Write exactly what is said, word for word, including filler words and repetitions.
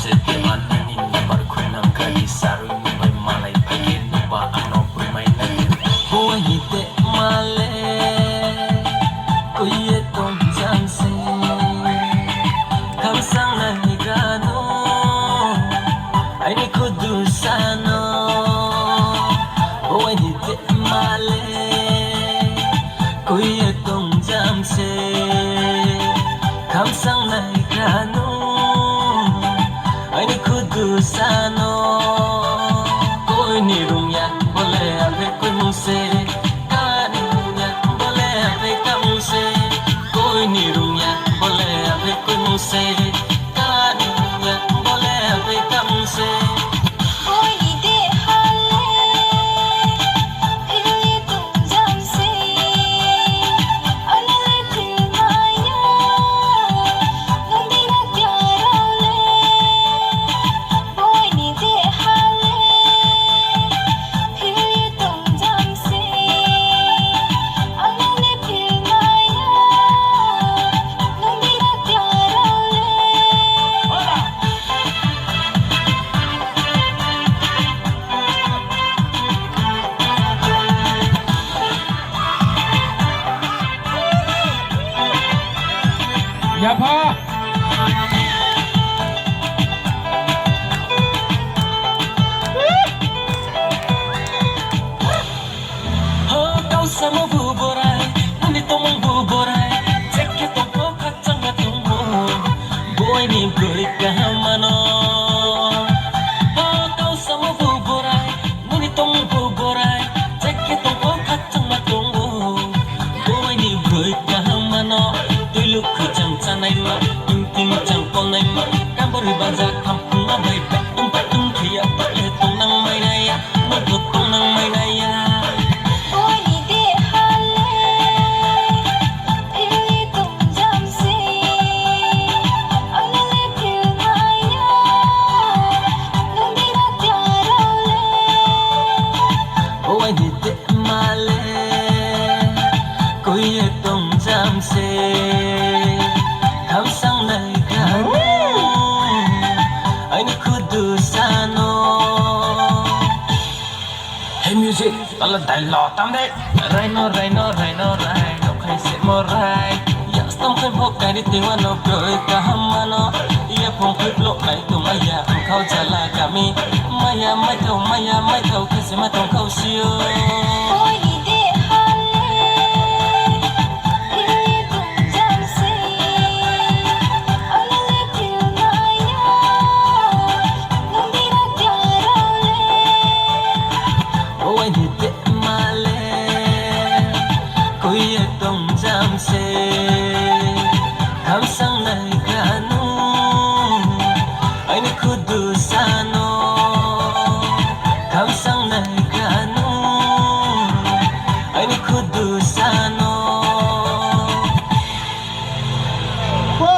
Tei manani number khunang kha di sarwi nungbai malai phai khe nungba ano purmai nai. Boini de male kuye tong jam se. Khamsang nai gano aini khudu sano. Boini de male kuye tong jam se. Khamsang nai gano aini khudu sano. Koini rungya bole abe koimung se. Kani rungya bole abe kamung se. Koini rungya bole abe koimung se. Kani rungya bole abe kamung se. Boini de hale, philwi tong jam se. Anale phil maya, nung dina klarao le. Boini de hale, philwi tong jam se. Anale phil maya, nung dina klarao le. Yapha. Ho, kau samo bu borai, ani tomong bu borai, jekhe tongkho khakchangma tongbo, boini bwrwi kaham mano. Ho, kau samo bu borai, nini tomong bu borai, jekhe tongkho khakchangma tongbo, boini bwrwi kaham mano. Twi lukhu chang chanai ma, ing ting chang tonai ma, kambari baja khampung ma bai, tung tung khiya, tongnang mai naya. Boini de hale, philwi tong jam se. Anale phil maya, nung dina klarao le. Boini de male, kuye tong jam se. Khamsang nai gano, aini khudu sano. Hey music, tala dai lo tam de. Raino, raino, raino, rai, nokhai se mo rai. Yas tam khai bo kari tewa no broi kaham mano. Iya phong khai blok nai tu maya, khau jala kami. Maya, mai thau, maya, mai thau, khe se ma tong khau sio. Boini de hale, philwi tong jam se. Anale phil maya, nung dina klarao le. Boini de male, kuye tong jam se. Khamsang nai gano, aini khudu sano. Khamsang nai gano, aini khudu